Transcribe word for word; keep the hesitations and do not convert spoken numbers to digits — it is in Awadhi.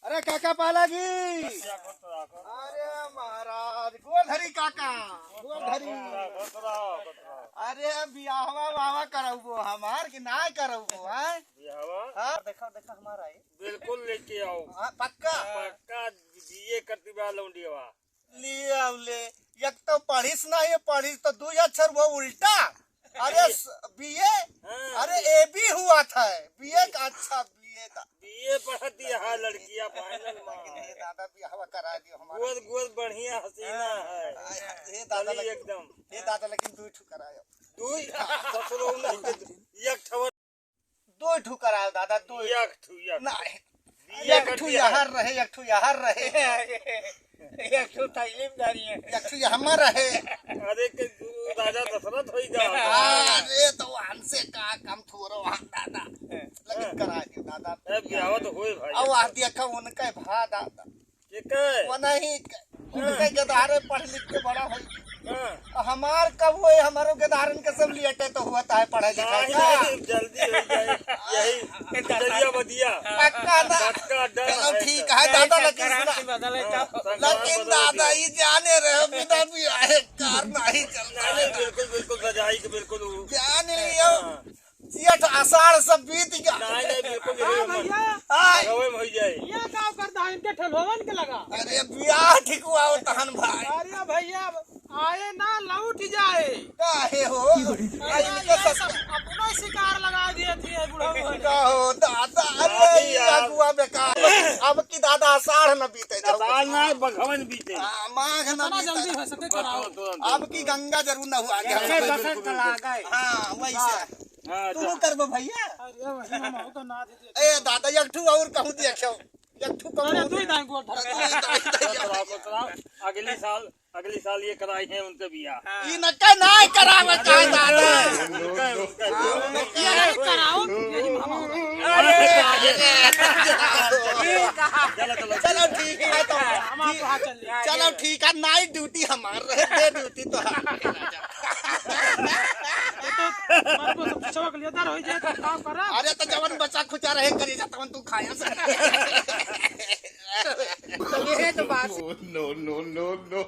अरे काका पालागी। अरे महाराज, गोड़ धरी काका, गोड़ धरी। खुश रहो, खुश रहो, खुश रहो। अरे बियाहवा वाहवा करउबो हमार कि नाहीं करउबो, हैं? बियाहवा? हाँ, देखा, देखा हमारा है। बिल्कुल लेके आओ। हाँ, पक्का? पक्का बीए करती बा लौंडियावा। ले आओ ले। एक तो पढ़िस नाहीं है, पढ़िस तो दुइ अक्षर वो उल्टा। अरे बीए, हाँ। अरे एबी हुआ था, बीए का अच्छा बीए था। बीए पढ़ती है लड़किया फाइनल में। लेकिन हे दादा बियाहवा करा दियो हमारा। गोर गोर बढ़िया हसीना है। आय, हे दादा चली लेकिन, एकदम। हे दादा लेकिन दुइ ठो करायो। दुइ? ससुरो नहीं के एक ठो। दुइ ठो करायो दादा, दुइ। एक ठो, एक। नाहीं। बीए एक कर ठो दिया है। यहर रहे, एक ठो यहर रहे। एक ठो थैली में धरी है। एक ठो यहमा रहे। अरे के राजा दशरथ होई जा। अरे तो हमसे का कम थोरो हम दादा। लेकिन हाँ। करा दियो दादा। ए, बियाहवा तो होए भाई। अब आ दिया का उनके भा दादा। के के? वो नहीं, उनके हाँ। गेदारे पढ़ लिख के बड़ा होई। हाँ। हमार कब हुए, हमारो गेदारन के सब लियटे तो हुआ ताहे पढ़े लिखे नहीं, का? नहीं, जल्दी हो जाए। यही ए, दादा। दरिया बदिया। पक्का ना? पक्का डन चलो है ठीक एकदम। है दादा, लेकिन संक्रांति सुना। बदले हाँ, तो। संक्रांति लेकिन बदल दादा, दिया। ई जाने रहे बिना बियाहे कार नहीं चलता नहीं, है। बिल्कुल, बिल्कुल, सजाई के बिल्कुल वो। जान लियो। हाँ। जेठ आषाढ़ सब बीत गया। नहीं, नहीं, बिल्कुल यही हाँ उम्र। भैया। हाँ। गवे में हो जाए। ये का करता है इनके ठेलवन के लगा? अरे बियाह ठीक हुआ हो तहन भाई। अरे भैया, आए ना लौट जाए। काहे हो? अरे आ, इनके ये सस- सब अपनो शिकार लगा दिए थे बुढ़ऊ वाले। का हो दादा, अरे अरे ये यार। अगुआ बेकार। अब की दादा आषाढ़ न बीते जाओ। आषाढ़ ना, बघवन बीते। हाँ, माघ न इतना बीते। जल्दी हो सके कराओ। तुरंत, तुरंत, अब की तुरंत। गंगा जरूर न हुआ गया। ऐसे बसंत चला गए। हाँ, वैसे। हाँ, तू जा। करबो भैया? अरे वही हम हो तो ना दे दे। ए दादा, एक ठू और कहूँ देखो। एक ठू कहूँ। अरे तू ही दाई गोड़ धर। तू ही दाई, दाई, दाई। अगली साल, अगली साल ये कराई है उनके बियाह। हाँ। इनके नाहीं करावे का दादा। उनके, उनके। ये कराओ, यही मामा हो रहा है। अरे, चलो, चलो। चलो ठीक है तो। हम आपको हाथ चल रहे। चलो ठीक है, night duty हमार रहे, day duty तो हम। ये तो हमारे को सब पिछवा के लिए दर हो जाए तो काम कर रहा। अरे तो जवन बचा खुचा रहे करी जा तवन तू खाया से। तो ये तो बात। No, no, no, no।